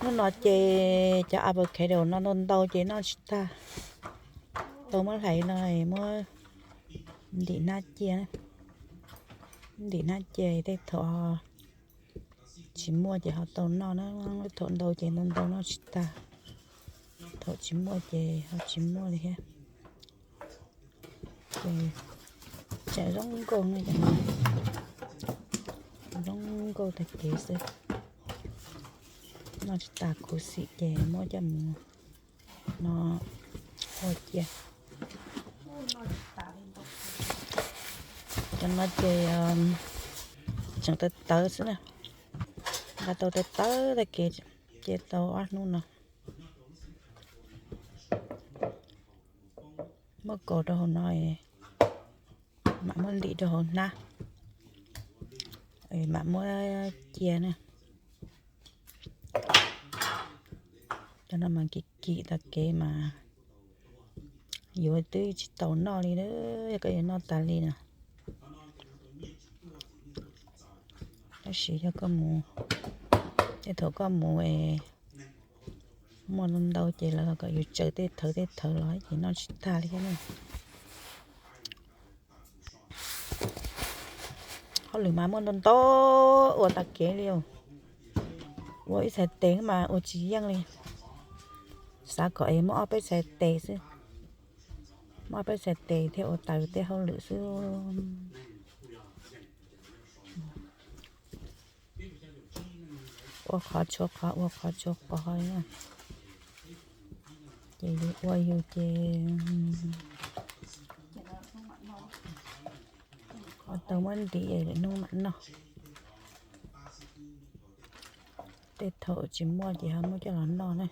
Hnub no ces cov avocado no ntau ntau ces noj tsis tag. Tau muab hlais no muab ntim hnab cia, ntim hnab cia tej thaum tsis muaj ces ho tau noj na. Thaum ntau ces ntau ntau noj tsis tag, thaum tsis muaj ces ho tsis muaj li thiab. Ces tseem zoo nkauj, zoo nkauj tag kev xwb. Noj tsis tas khuv xim ces muab coj mus no ua cia. Cov no ces tseem tawv tawv xwb na, nqa tau tawv tawv tag kev, cia tau ob hnub no. Muab kaus rau hauv no, mam muab ntim rau hauv hnab, mam muab cia na. Cov no mas kim kim tag kev mas yuav twb tsis tau noj li, yog koj yuav noj tas li na. Tab sis yog koj mus, tej thaum koj mus muaj ntau ces lawv kom yus tsaws tej thawv tej thawv los ces noj tsis tag li thiab na. Hauj lwm mas muaj ntau ntau ua tag kev li. Ua ib txhais tes mas ua tsis yeej li. Xav kom es muaj ob peb txhais tes xwb, muaj ob peb txhais tes thiaj ua tau tej hauj lwm xwb. Ua qhov tshuav qhov, ua qhov tshuav qhov. Ces yus ua yus ces ua tau muab ntim lwm hnub mam noj. Tej thaum tsis muaj ces ho muab coj los noj na.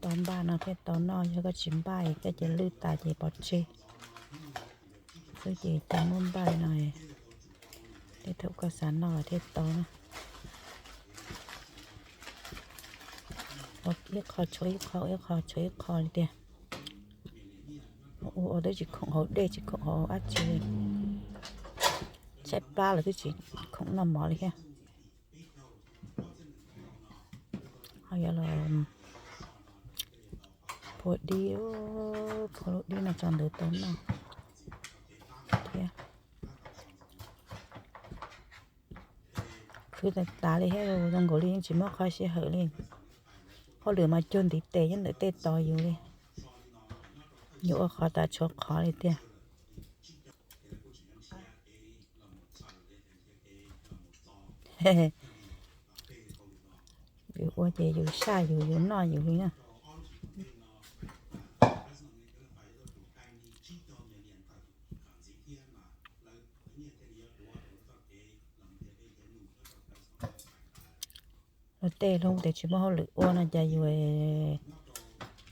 Tau npaj no thiaj tau noj, yog koj tsis npaj es koj cia lwj tas ces pov tseg xwb ces cia muab npaj no. Tej thaum koj xav noj los thiaj tau na. Ua ib qho tshuav ib qho, ib qho tshuav ib qho li tiag. Ua ua twb tsis khoom hauv dej tsis khoom hauv dab tsi li. Tshaib plab los twb tsis khoom noj mov li thiab. Ho yuav los phua dib, phua lub dib no tso ntawd tau noj thiab. Khwv tas tas li thiab, zoo nkaus li yeej tsis muaj qhov sij hawm li. Hauj lwm mas cuag ntiv tes nyob ntawm tej tos yus li. Yus ua qhov tas tshuav qhov li tiag. Yus ua ces yus saj yus, yus noj yus li na. Luag tej hnub tias tsis muaj hauj lwm ua no cas yus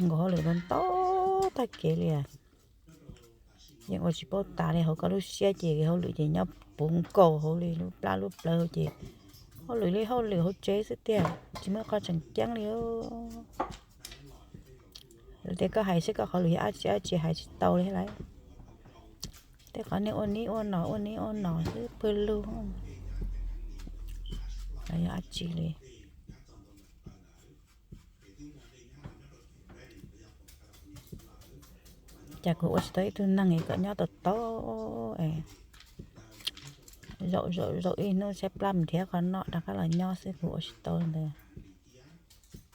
nkaus hauj lwm ntau ntau tag kev li. Yeej ua tsis paub tas li, hauv koj lub siab ces hauj lwm ces nyob puv nkaus hauv li lub plab lub plawv ces hauj lwm li hauj lwm hauv tsev xwb tiag, tsis muaj qhov tseem ceeb li. Luag tias koj hais seb koj qhov lus yog dab tsi dab tsi hais tsis tau li lawm. Tej qhov niag ua nib ua no ua nib ua no xwb pawg lug, los yog dab tsi li. Cas kuv ua tsis tau ib tug neeg kom nyob tau tau, zaum zaum zaum ib hnub tshaib plab mus nrhiav qhov noj rov qab los nyob xwb, kuv ua tsis tau ntawd.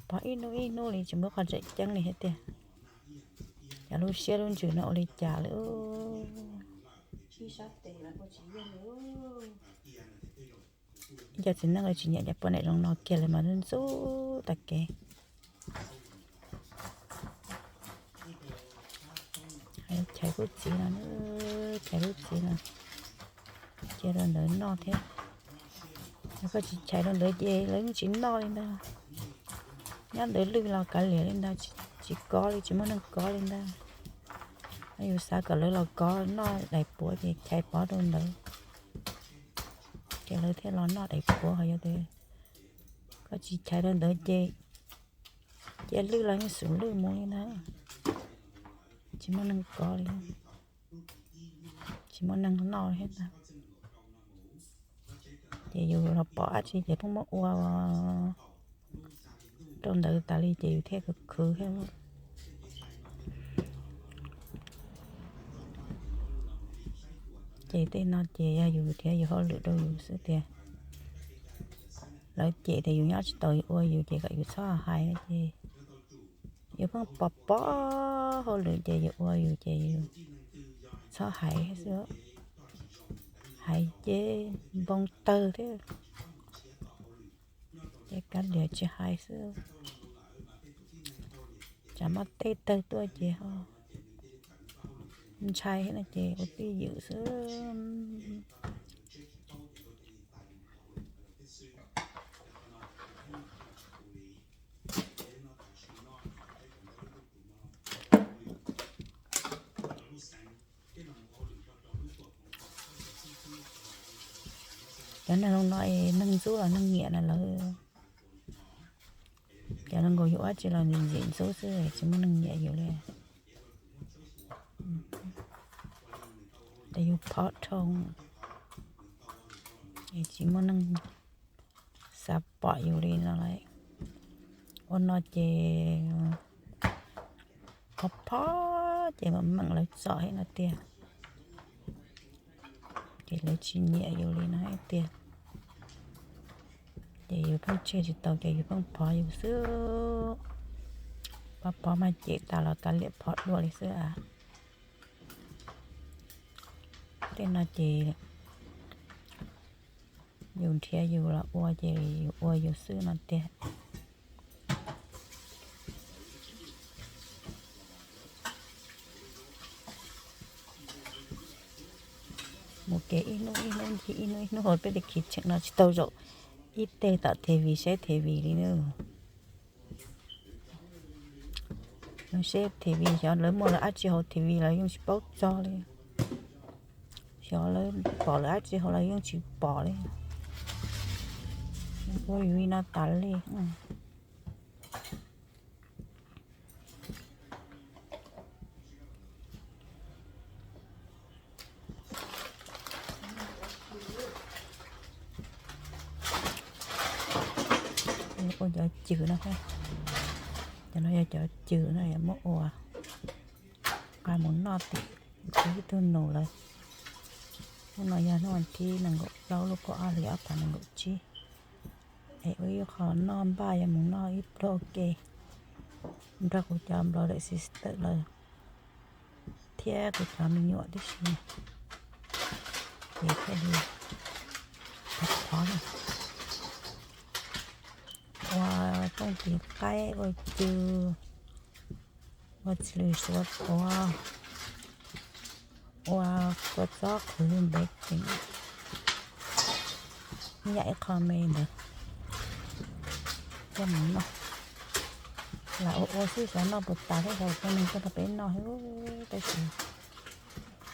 Pog ib hnub ib hnub li tsis muaj qhov tseem ceeb li thiab tiag. Cov lub siab lub ntsws no ua li cas li. Ib co txiv neej lawv tsis nyiam cov poj niam zoo no kiag, lawv mas ntxub tas kev. Chais lub txiv no, chais lub txiv no, cia rau ntawd noj thiab. Yog koj tsis chais rau ntawd ces lawv yeej tsis noj li ntag. Nyob ntawd lwj los kav liam li ntag, tsis kov li, tsis muaj neeg kov li ntag. Yus xav kom lawv los kov noj daim puav ces chais pov rau ntawd, ces lawv thiaj los noj daim puav. Ho yog tias koj tsis chais rau ntawd ces cia lwj los yeej xum lwj mus li ntag, tsis muaj neeg kov li, tsis muaj neeg noj li thiab ntag. Ces yus los pom dab tsi ces pheej muab ua, rau ntawd tas li ces yus thiaj khwv khwv thiab. Ces tej no ces yog yus nrhiav yus hauj lwm rau yus xwb tiag. Lawv cem tias yus nyob tsis tau yus ua yus ces kom yus txhob hais no ces yus pheej pov pob hauj lwm ces yus ua yus ces yus txhob hais xwb. Hais ces npoo tawg thiab. Ces kav liam tsis hais xwb. Tsam muaj tej tawg tuaj ces ho ntshai no ces ua twj ywm xwb. Cov neeg no neeg ntxub los neeg nyiam na lawv. Cov neeg nkaus yus dab tsi los ntxim ntxub xwb tsis muaj neeg nyiam yus li. Ces yus phov dhau es tsis muaj neeg xav pom yus li no lawm. Ua no ces phov phov ces mam meem lawv txom thiab no tiag. Ces lawv tsis nyiam yus li no hais tias, ces yus pheej tseg tsis tau ces yus pheej phov yus xwb. Phov phov mas cem tas los kav liam phov dua li xwb a. Tej no ces yus nrhiav yus los ua ces yus ua yus xwb no tiag. Mus kev ib hnub ib hnub ncig ib hnub ib hnub hauv peb li khiv tseem no tsis tau zaum ib teg tom TV saib TV li na. Saib TV xyov lawv muaj lawv dab tsi hauv TV los yeej tsis paub txog li. Xyov lawv pom lawv dab tsi hauv los yeej tsis pom li. Ua yus li no tas li. Ua cov cws no, cov no yog cov cws no muab ua, nqa mus noj tim ib tug nus lawm. Hnub no yog hnub vas thib nees nkaum plaub lub kaum ob hlis ob phav nees nkaum tsib. Es ua ib qho noj npaj yuav mus noj ib pluag ua ke nrog kuv cov brother sister lawm thiab kuv cov me nyuam tib si. Ces thiaj li phov, ua tooj tiv qaib, ua cw, ua txiv lws suav tuav, ua kua txob qhwv ntev ceev, ib yam ib qho me ntawd coj mus noj. Lam ua ua xwb xyov noj puas tas thiab, xyov ua neeg coj rau peb noj thiab, tab sis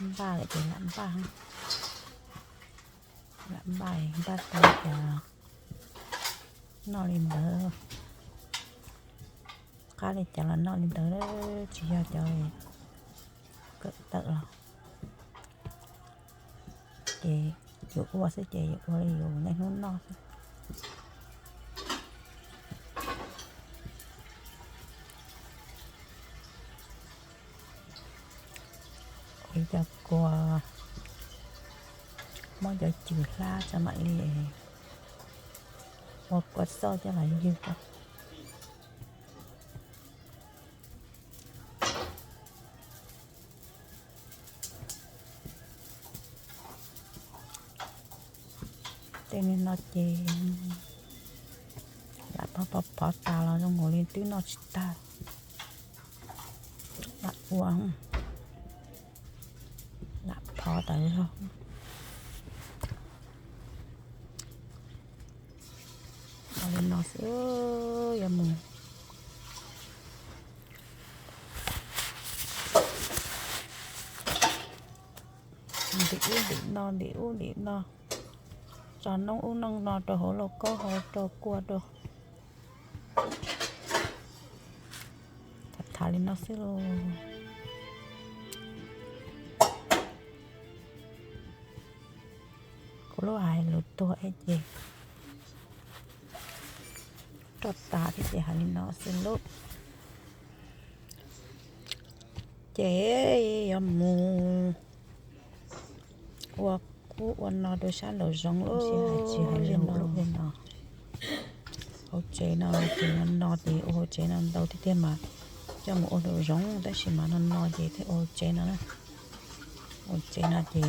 npaj lawm ces lam npaj, lam npaj npaj tau ces noj li ntawd, qab li cas los noj li ntawd, tsis yog cov kawm tawm los. Ces yus ua xwb ces yus ua li yus niaj hnub noj xwb. Ua cov kua, muab cov cws hlab tso mam li ua kua xauj coj los ywg. Tej niag no ces lam phov phov phov tas los zoo nkaus li twb noj tsis tag. Lam ua, lam phov tas zog. Ua li no xwb, yuav mus ntim ub ntim no, ntim ub ntim no, tso noob ub noob no rau hauv lauj kaub hauv rau kua rau. Tham tham li no xwb lauj. Kuv lub hais lus tuag ib ces Tso tas thiab ces hais li no xwb lauj. Ces yuav mus ua qub ua no rau sab nraum zoov lauj. Tsis hais li no, hauv tsev no ces no no ces ua hauv tsev no ntau tiag tiag mas coj mus ua nraum zoov, tab sis mas no no ces thiaj ua hauv tsev no na. Ua tsev no ces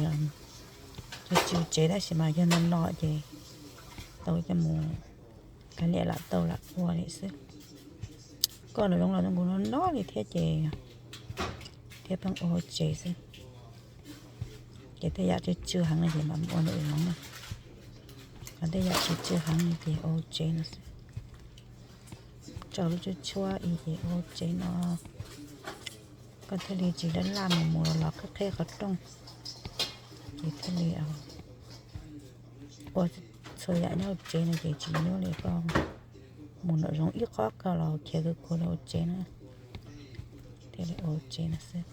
tsw tsw tsev tab sis mas yog no no ces tau coj mus kav liam lam tau lam ua li xwb. Koj nraum zoov los zoo nkaus no no li thiab ces thiaj pheej ua hauv tsev xwb. Ces tej yam tsw tsw heev no ces mam mus ua nraum zoov na. Ho tej yam tsw tsw heev no ces ua hauv tsev no xwb. Tso lub tshuab tshuab ib ces ua hauv tsev no, koj thiaj li tsis laj laj mus mus los los qheb qheb qhov rooj. Ces thiaj li ua txhua yam nyob hauv tsev no ces tsis nyuaj li koj mus nraum zoov ib qho kawg los khiav kawg kua rau hauv tsev na. Thiaj li ua hauv tsev no xwb.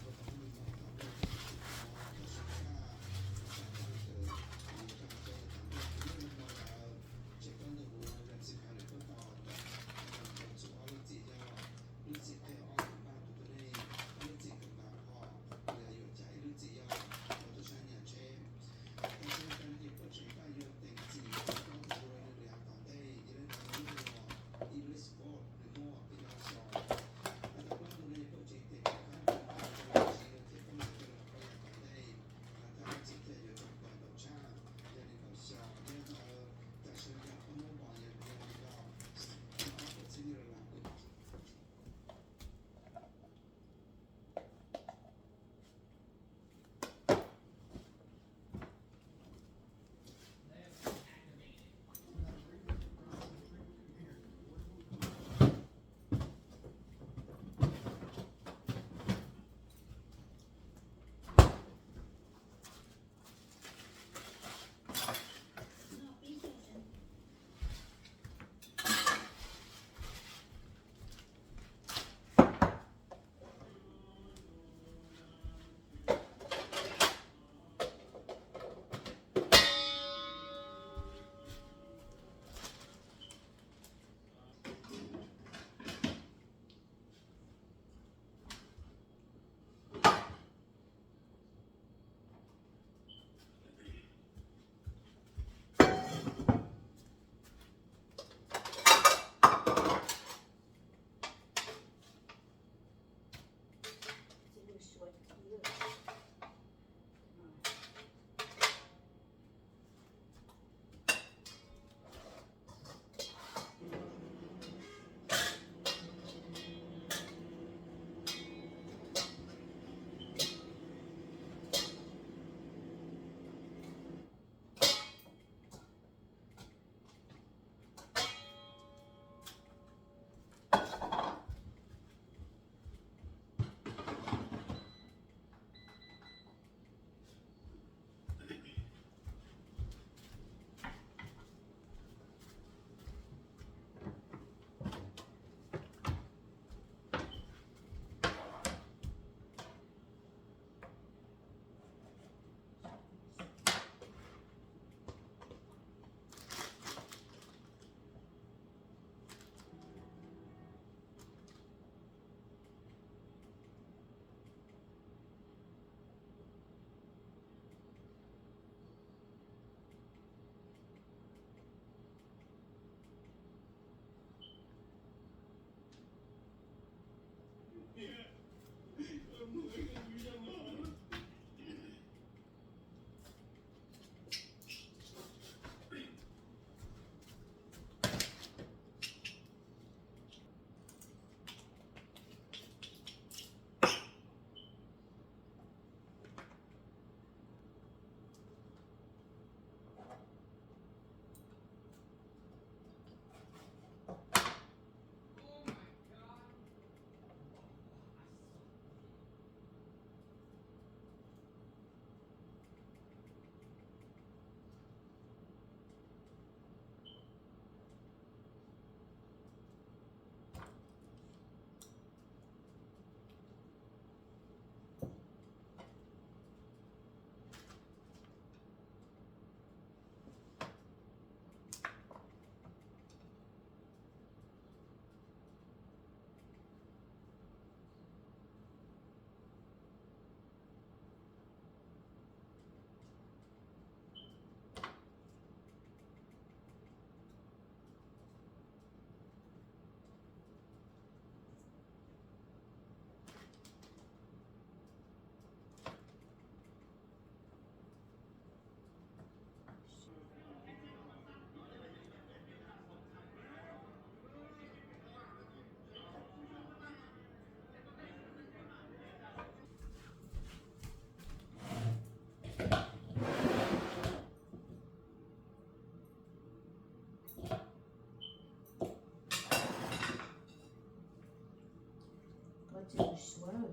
Ces kuv suav lawm.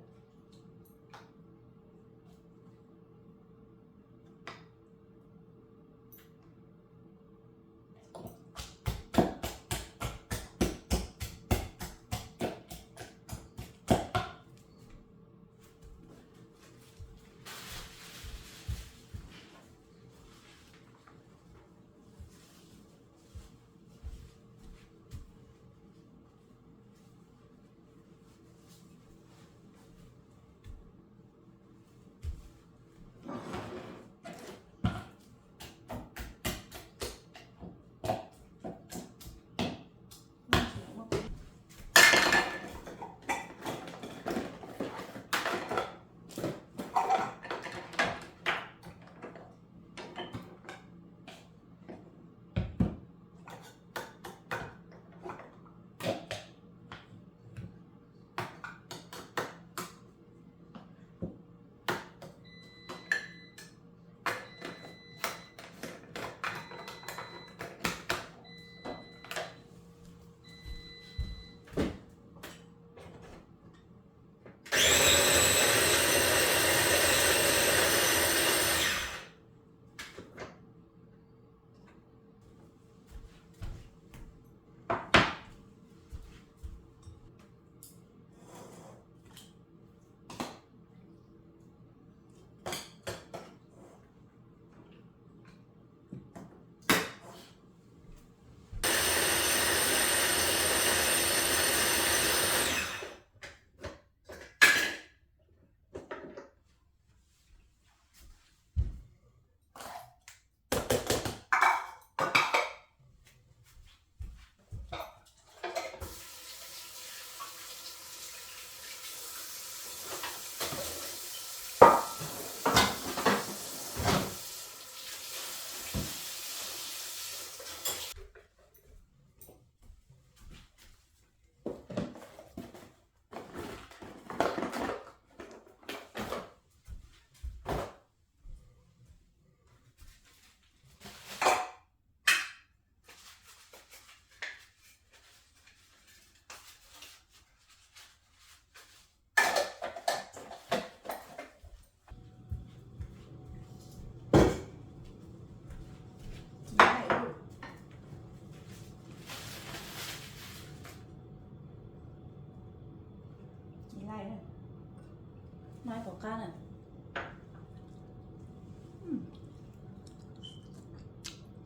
Noj ib qho qab na.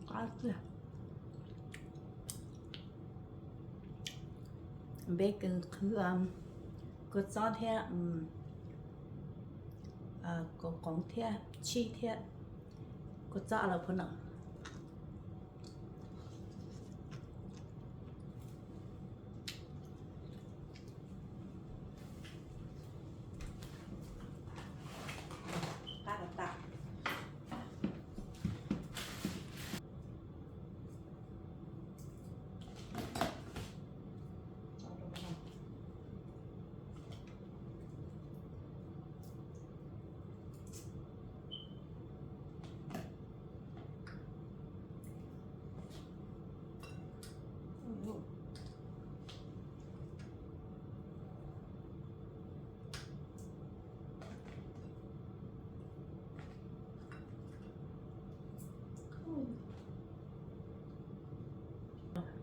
Qab tiag. Npeb kws qhwv kua txob thiab, kaus qoov thiab tshib thiab kua txob los phua no.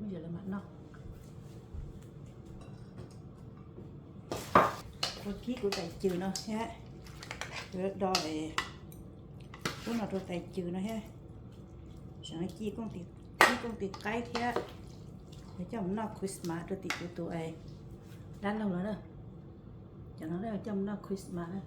Mus yog lawv mam noj. Ua kib kuv tais cws no thiab, kuv do ub no rau tais cws no thiab. Sav ci, kib kooj tis qaib thiab, yuav coj mus noj Christmas rau tim kuv tus dab laug los na. Cov no coj mus noj Christmas na.